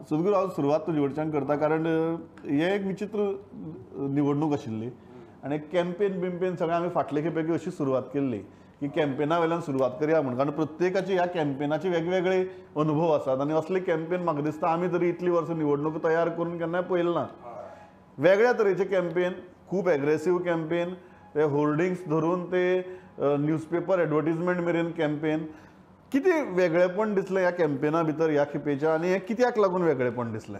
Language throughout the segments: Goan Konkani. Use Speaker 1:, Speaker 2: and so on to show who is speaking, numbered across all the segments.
Speaker 1: सद्गुरू, हांव सुरवात तुजे कडच्यान करता, कारण हे एक विचित्र निवडणूक आशिल्ली आनी कॅम्पेन बिम्पेन सगळें आमी फाटले खेपेक अशी सुरवात केल्ली की कॅम्पेना वयल्यान सुरवात करया म्हूण, कारण प्रत्येकाची ह्या कॅम्पेनाचे वेगवेगळे अनुभव आसात आनी असले कॅम्पेन म्हाका दिसता आमी तरी इतली वर्सां निवडणूक तयार करून केन्नाय पळयलें ना. वेगळ्या तरेचे कॅम्पेन, खूब एग्रेसीव कॅम्पेन, ते होर्डिंग्स धरून ते न्यूजपेपर एडवर्टीजमेंट मेरेन कॅम्पेन. कितें वेगळेपण दिसलें ह्या कॅम्पेना भितर ह्या खेपेच्या आनी हें कित्याक लागून वेगळेपण दिसलें?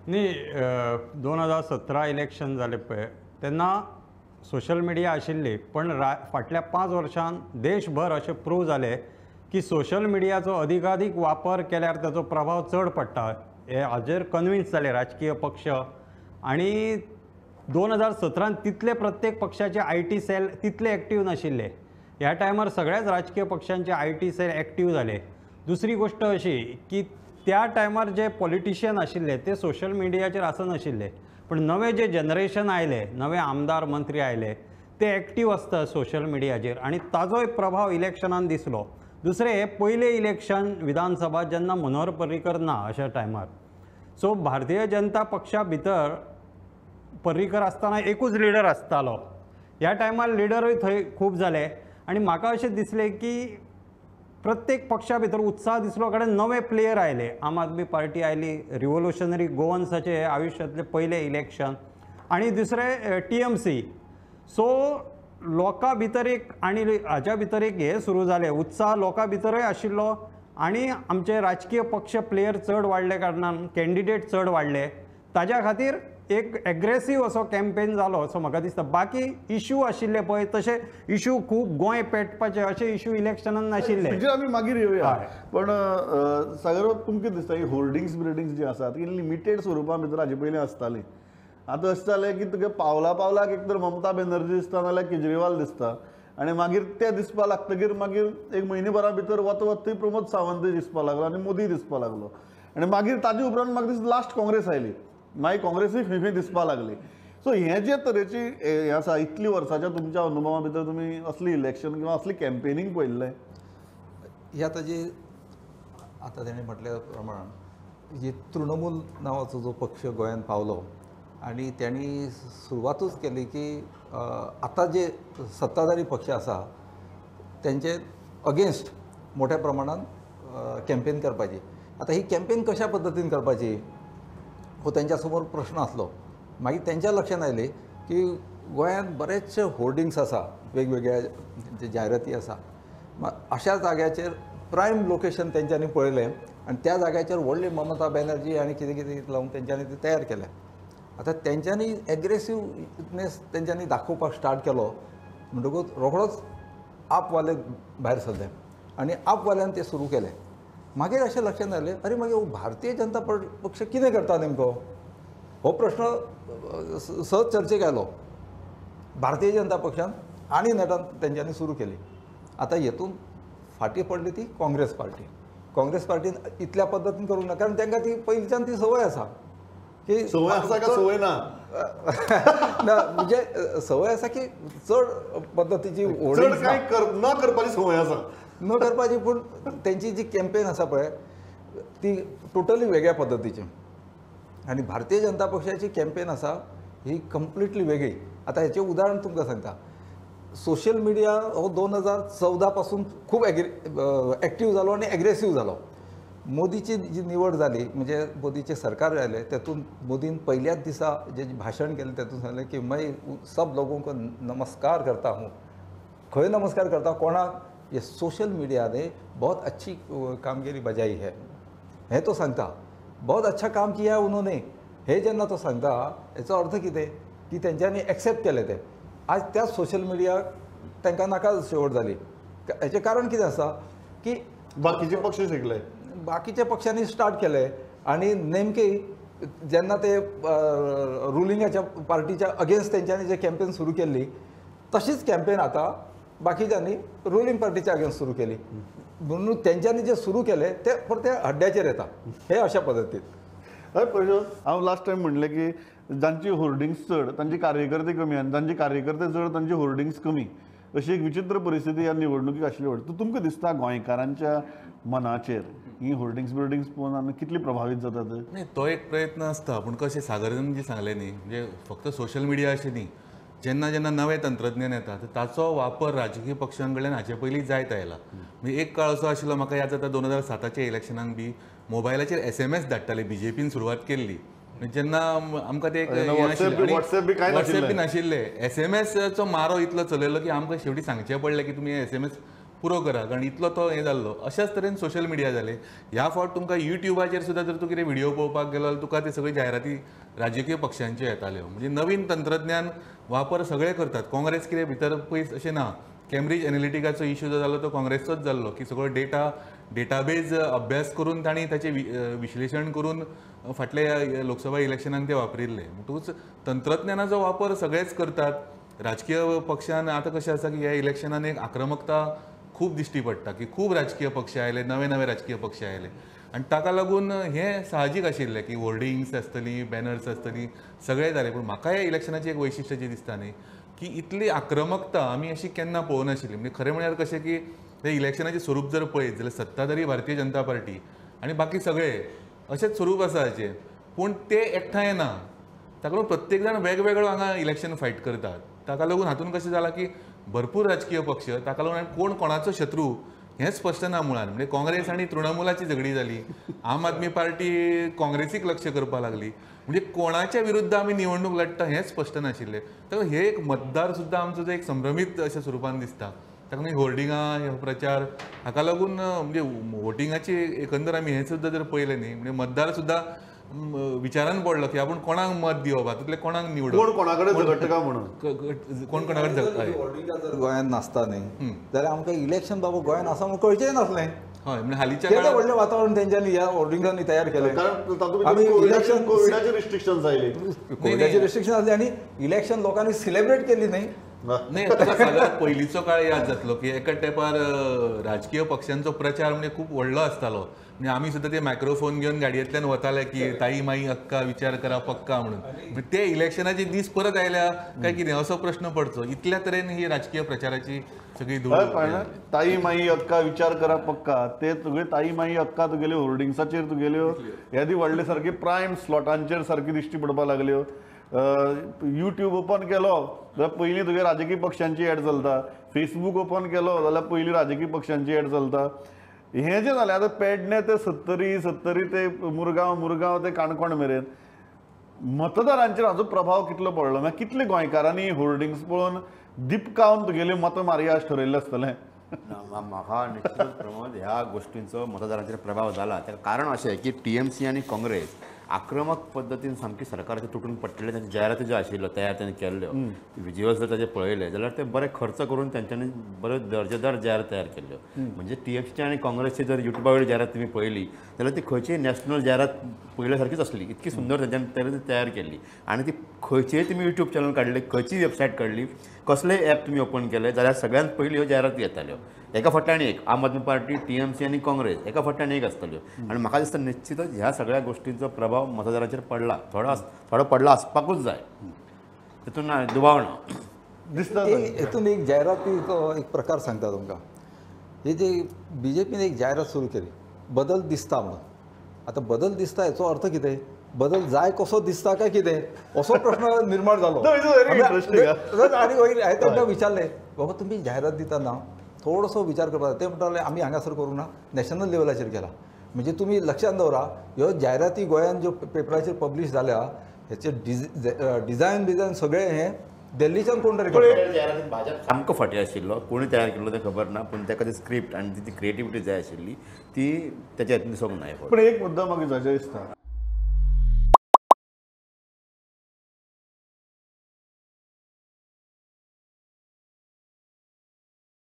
Speaker 2: न्ही, 2017 इलेक्शन जालें पळय तेन्ना सोशल मिडिया आशिल्ली, पण फाटल्या 5 वर्षांत देशभर अशें प्रूव जालें की सोशल मिडियाचो अधिकाधिक वापर केल्यार ताचो प्रभाव चड पडटा हे हाजेर कन्विन्स जाले राजकीय पक्ष. आनी 2017 तितले प्रत्येक पक्षाचे IT sale तितले एक्टीव नाशिल्ले, ह्या टायमार सगळ्याच राजकीय पक्षांचे IT sale active जाले. दुसरी गोष्ट अशी की त्या टायमार जे पॉलिटिशियन आशिल्ले ते सोशल मिडियाचेर आसनाशिल्ले, पण नवे जे जनरेशन आयले, नवे आमदार मंत्री आयले ते एक्टीव आसता सोशल मिडियाचेर आनी ताजोय प्रभाव इलेक्शनान दिसलो. दुसरें, हे पयलें इलेक्शन विधानसभा जेन्ना मनोहर पर्रीकर ना अशा टायमार, सो भारतीय जनता पक्षा भितर पर्रीकर आसतना एकूच लिडर आसतालो, ह्या टायमार लिडरूय थंय खूब जाले आनी म्हाका अशें दिसलें की प्रत्येक पक्षा भितर उत्साह दिसलो, कारण नवे प्लेयर आयले. आम आदमी पार्टी आयली, रिव्होल्युशनरी गोवन्साचे हे आयुष्यातले पयले इलेक्शन, आनी दुसरें TMC. सो लोकां भितर एक आनी हाज्या भितर एक हे सुरू जालें, उत्साह लोकां भितरूय आशिल्लो आनी आमचे राजकीय पक्ष प्लेयर चड वाडले कारणान कॅन्डिडेट चड वाडले, ताज्या खातीर एक एग्रेसीव असो कॅम्पेन जालो असो म्हाका दिसता. बाकी इशू आशिल्ले पळय तशे इशू खूब गोंय पेटपाचे अशे इशू इलेक्शनान नाशिल्ले,
Speaker 1: म्हणजे आमी मागीर येवया. पण सागर, तुमकां दिसता ही होर्डिंग्स बिर्डिंग्स जी आसात ती लिमिटेड स्वरुपा भितर हाजे पयलीं आसताली, आतां अशें जालें की तुगे पावला पावलाक एक तर ममता बॅनर्जी दिसता नाल्यार केजरीवाल दिसता आनी मागीर ते दिसपा लागतकीर मागीर एक म्हयने भरा भितर वता वता थंय प्रमोद सावंतय दिसपा लागलो आनी मोदी दिसपा लागलो आनी मागीर ताजे उपरांत म्हाका दिसता लास्ट काँग्रेस आयली, मागीर काँग्रेसूय खंय खंय दिसपा लागली. सो हें जे तरेची हें आसा, इतली वर्साच्या तुमच्या अनुभवा भितर तुमी असली इलेक्शन किंवा असली कॅम्पेनींग पळयल्लें?
Speaker 3: ही आतां जी आतां तेणें म्हटल्या प्रमाण जी तृणमूल नांवाचो जो पक्ष गोंयांत पावलो आनी तेणी सुरवातूच केली की आतां जे सत्ताधारी पक्ष आसा तेंचे अगेन्स्ट मोठ्या प्रमाणान कॅम्पेन करपाची. आतां ही कॅम्पेन कशा पद्दतीन करपाची हो तेंच्या समोर प्रश्न आसलो. मागीर तेंच्या लक्षांत आयलें की गोंयांत बरेचशे होर्डिंग्स आसा, वेगवेगळ्या जे जायराती आसा, अशा जाग्याचेर प्रायम लोकेशन तेंच्यांनी पळयलें आनी त्या जाग्याचेर व्हडली ममता बॅनर्जी आनी कितें कितें लावन तेंच्यांनी ते तयार केलें. आतां तेंच्यांनी एग्रेसिवनेस तेंच्यांनी दाखोवपाक स्टार्ट केलो म्हणटकूच रोखडोच आपवाले भायर सरले आनी आपवाल्यान ते सुरू केलें. मागीर अशें लक्षांत आयलें, अरे मागीर भारतीय जनता पक्ष कितें करता नेमको हो प्रश्न सहज चर्चेक आयलो. भारतीय जनता पक्षान आनी नेटान तेंच्यांनी सुरू केली. आतां हेतून फाटीं पडली ती काँग्रेस पार्टी. काँग्रेस पार्टीन इतल्या पद्दतीन करूंक ना, कारण तांकां ती पयलींच्यान ती संवय आसा की
Speaker 1: संवय आसा काय संवय ना,
Speaker 3: ना म्हणजे संवय आसा की चड पद्दतीची
Speaker 1: चड काय न करपाची संवय आसा,
Speaker 3: न करपाची, पूण तेंची जी कॅम्पेन आसा पळय ती टोटली वेगळ्या पद्दतीची आनी भारतीय जनता पक्षाची कॅम्पेन आसा ही कंप्लिटली वेगळी. आतां हेचें उदाहरण तुमकां सांगता, सोशल मिडिया हो 2014 पासून खूब एक्टीव जालो आनी एग्रेसीव जालो. मोदीची जी निवड जाली म्हणजे मोदीचें सरकार आयलें तेतून मोदीन पयल्याच दिसा जे भाशण केलें तेतून सांगलें की मैं सब लोगों को नमस्कार करता हूँ. खंय नमस्कार करता, कोणाक? ये सोशल मीडिया ने बहुत अच्छी कामगिरी बजाई है हें तो सांगता, बहुत अच्छा काम किया है उन्होंने, हे जेन्ना तो सांगता हेचो अर्थ कितें की तेंच्यांनी एक्सेप्ट केलें तें. आज त्याच सोशल मिडिया तांकां नाका शेवट जाली. हेचें कारण कितें आसा की
Speaker 1: बाकीचे पक्ष शिकले,
Speaker 3: बाकीच्या पक्षांनी स्टार्ट केले आनी नेमके जेन्ना ते रुलिंगाच्या पार्टीच्या अगेन्स्ट तेंच्यांनी जे कॅम्पेन सुरू केल्ली तशीच कॅम्पेन आतां बाकीच्यांनी रुलिंग पार्टीच्या अगेन्स्ट सुरू केली, म्हणून तेंच्यांनी जे सुरू केले ते परते हड्ड्याचेर येता हे अशा पद्दतीन.
Speaker 1: हय परिशद, हांव लास्ट टायम म्हणलें की जांची होर्डिंग्स चड तांचे कार्यकर्ते कमी आनी जांचे कार्यकर्ते चड तांची होर्डिंग्स कमी, अशी एक विचित्र परिस्थिती ह्या निवडणुकीक आशिल्ली. वाटता तुमकां दिसता गोंयकारांच्या मनाचेर ही होर्डिंग्स बिर्डिंग्स पळोवन आमी कितली प्रभावीत जातात?
Speaker 4: न्ही, तो एक प्रयत्न आसता. पूण कशें सागरान जे सांगलें न्ही, म्हणजे फक्त सोशल मिडिया अशें न्ही, जेन्ना जेन्ना नवें तंत्रज्ञान येता तर ताचो वापर राजकीय पक्षां कडल्यान हाचे पयलीं जायत आयला. म्हणजे एक काळ असो आशिल्लो, म्हाका याद जाता 2007च्या इलेक्शनाक बी मोबायलाचेर SMS धाडटाले, बीजेपीन सुरवात केल्ली. जेन्ना आमकां ते वॉट्सएप बी नाशिल्ले, SMSचो मारो इतलो चलयलो की आमकां शेवटी सांगचें पडलें की तुमी SMS पुरो करा, कारण इतलो तो हें जाल्लो. अशाच तरेन सोशल मिडिया जाले. ह्या फावट तुमकां युट्यूबाचेर सुद्दां जर तूं कितें व्हिडियो पळोवपाक गेलो जाल्यार तुका ते सगळी जायराती राजकीय पक्षांच्यो येताल्यो. म्हणजे नवीन तंत्रज्ञान वापर सगळे करतात. काँग्रेस कितें भितर पयस अशें ना. कॅम्ब्रीज एनालिटिकाचो इशू जो जालो तो काँग्रेसचोच जाल्लो, की सगळो डेटाबेज अभ्यास करून तांणी ताचें विश्लेशण करून फाटल्या लोकसभा इलेक्शनाक ते वापरिल्ले. म्हणटकूच तंत्रज्ञानाचो वापर सगळेच करतात. राजकीय पक्षान आतां कशें आसा की ह्या इलेक्शनान एक आक्रमकता खूब दिश्टी पडटा की खूब राजकीय पक्ष आयले, नवे नवे राजकीय पक्ष आयले, आनी ताका लागून हें साहजीक आशिल्लें की होर्डिंग्स आसतली, बॅनर्स आसतली, सगळें जालें. पूण म्हाका ह्या इलेक्शनाचें एक वैशिश्ट्य जें दिसता न्ही की इतली आक्रमकता आमी अशी केन्ना पळोवनाशिल्ली. म्हणजे खरें म्हळ्यार कशें की हे इलेक्शनाचें स्वरूप जर पळयत जाल्यार सत्ताधारी भारतीय जनता पार्टी आनी बाकी सगळे अशेंच स्वरूप आसा हाचें, पूण ते एकठांय ना. ताका लागून प्रत्येक जाण वेगवेगळो हांगा इलेक्शन फायट करतात. ताका लागून हातूंत कशें जालां की भरपूर राजकीय पक्ष, ताका लागून कोण कोणाचो शत्रू हें स्पश्ट ना मुळान. म्हणजे काँग्रेस आनी तृणमूलाची झगडी जाली, आम आदमी पार्टी काँग्रेसीक लक्ष करपाक लागली, म्हणजे कोणाच्या विरुद्ध आमी निवडणूक लढटा हें स्पश्ट नाशिल्लें. तर हे एक मतदार सुद्दां आमचो जो एक संभ्रमीत अशा स्वरुपान दिसता. ताका लागून होर्डिंगां, हे प्रचार हाका लागून म्हणजे वोटिंगाची एकंदर आमी हें सुद्दां जर पळयलें न्ही, म्हणजे मतदार सुद्दां विचारान पडलो की आपूण कोणाक मत दिवप, हातूंतले कोणाक निवडप,
Speaker 1: कोण कोणाकडेन झगडटा म्हणून,
Speaker 4: कोण कोणाकडेन झगडटा.
Speaker 3: होर्डिंगां जर गोंयांत नासता न्ही जाल्यार आमकां इलेक्शन बाबा गोंयांत आसा म्हणून कळचेंय नासलें.
Speaker 4: हय, म्हणजे हालींच्या
Speaker 3: काळार व्हडलें वातावरण तेंच्यांनी ह्या होर्डिंग्सांनी तयार केलें.
Speaker 1: कारण कोविडाचे रिस्ट्रिक्शन आयले,
Speaker 3: कोविडाचे रिस्ट्रिक्शन आसले आनी इलेक्शन लोकांनी सेलिब्रेट केली न्ही.
Speaker 4: नाही, तुका पयलींचो काळ याद जातलो की एका तेंपार राजकीय पक्षांचो प्रचार म्हणजे खूब व्हडलो आसतालो. म्हणजे आमी सुद्दां ते मायक्रोफोन घेवन गाडयेंतल्यान वताले की ताई माई अक्का विचार करा पक्का म्हणून. ते इलेक्शनाचे दीस परत आयल्या काय कितें असो प्रश्न पडचो. इतल्या तरेन ही राजकीय प्रचाराची सगळी धूळ.
Speaker 1: ताई माई अक्का विचार करा पक्का, ते तुगे ताई माई अक्का तुगेल्यो होर्डिंग्साचेर तुगेल्यो यादी व्हडले सारके प्रायम स्लॉटांचेर सारकी दिश्टी पडपाक लागल्यो. युट्यूब ओपन केलो जाल्यार पयलीं तुगे राजकीय पक्षांची एड चलता, फेसबूक ओपन केलो जाल्यार पयलीं राजकीय पक्षांची एड चलता. हें जें जालें आतां पेडणे ते सत्तरी, सत्तरी ते मुरगांव, मुरगांव ते काणकोण मेरेन मतदारांचेर हाचो प्रभाव कितलो पडलो? मागीर कितले गोंयकारांनी होर्डिंग्स पळोवन दिपकावन तुगेली मतां मारया अशें ठरयल्लें आसतलें?
Speaker 5: म्हाका निश्चितच प्रमोद ह्या गोश्टींचो मतदारांचेर प्रभाव जाला. ताका कारण अशें की TMC आनी काँग्रेस आक्रमक पद्दतीन सामकी सरकाराचेर तुटून पडटले. तांची जायराती ज्यो आशिल्ल्यो तयार तांणी केल्ल्यो, विज्युअल्स जर ताजे पळयले जाल्यार ते बरे खर्च करून तांच्यांनी बऱ्यो दर्जेदार जायरात तयार केल्ल्यो. म्हणजे TMC आनी काँग्रेसची जर युट्यूबा वयली जायरात तुमी पळयली जाल्यार ती खंयचीय नॅशनल जायरात पळयल्या सारकीच आसली, इतकी सुंदर तांच्यांनी तयार केल्ली. आनी ती खंयचीय तुमी युट्यूब चॅनल काडले, खंयचीय वेबसायट काडली, कसलेय एप तुमी ओपन केले जाल्यार सगळ्यांत पयलीं ह्यो जायराती येताल्यो एका फाटल्यान एक. आम आदमी पार्टी, TMC आनी काँग्रेस एका फाटल्यान एक आसताल्यो. आनी म्हाका दिसता निश्चितच ह्या सगळ्या गोश्टींचो प्रभाव मतदाराचेर पडला, थोडो पडला आसपाकूच जाय, तितून दुबाव ना
Speaker 1: दिसता.
Speaker 3: हेतून एक जायरातीचो एक प्रकार सांगता तुमकां. हे जे BJPन एक जायरात सुरू केली, बदल दिसता म्हणून. आतां बदल दिसता हेचो अर्थ कितें? बदल जाय कसो दिसता काय कितें असो प्रश्न निर्माण जालो. आनी वयर हांवें तांकां विचारलें, बाबा तुमी जायरात दितना थोडोसो विचार करपाक. ते म्हणटाले आमी हांगासर करूं ना, नॅशनल लेवलाचेर केला. म्हणजे तुमी लक्षांत दवरा, ह्यो जायराती गोंयांत ज्यो पेपराचेर पब्लीश जाल्या हेचे डिझायन बिझायन सगळें हें दिल्लीच्यान कोण तरी
Speaker 5: जायरातीन भाजप सामको फाटीं आशिल्लो. कोणी तयार केल्लो तें खबर ना, पूण ताका ती स्क्रिप्ट आनी ती क्रिएटिविटी जाय आशिल्ली ती तेच्या हातून दिसूंक ना.
Speaker 1: पूण एक मुद्दा म्हाका जाय दिसता,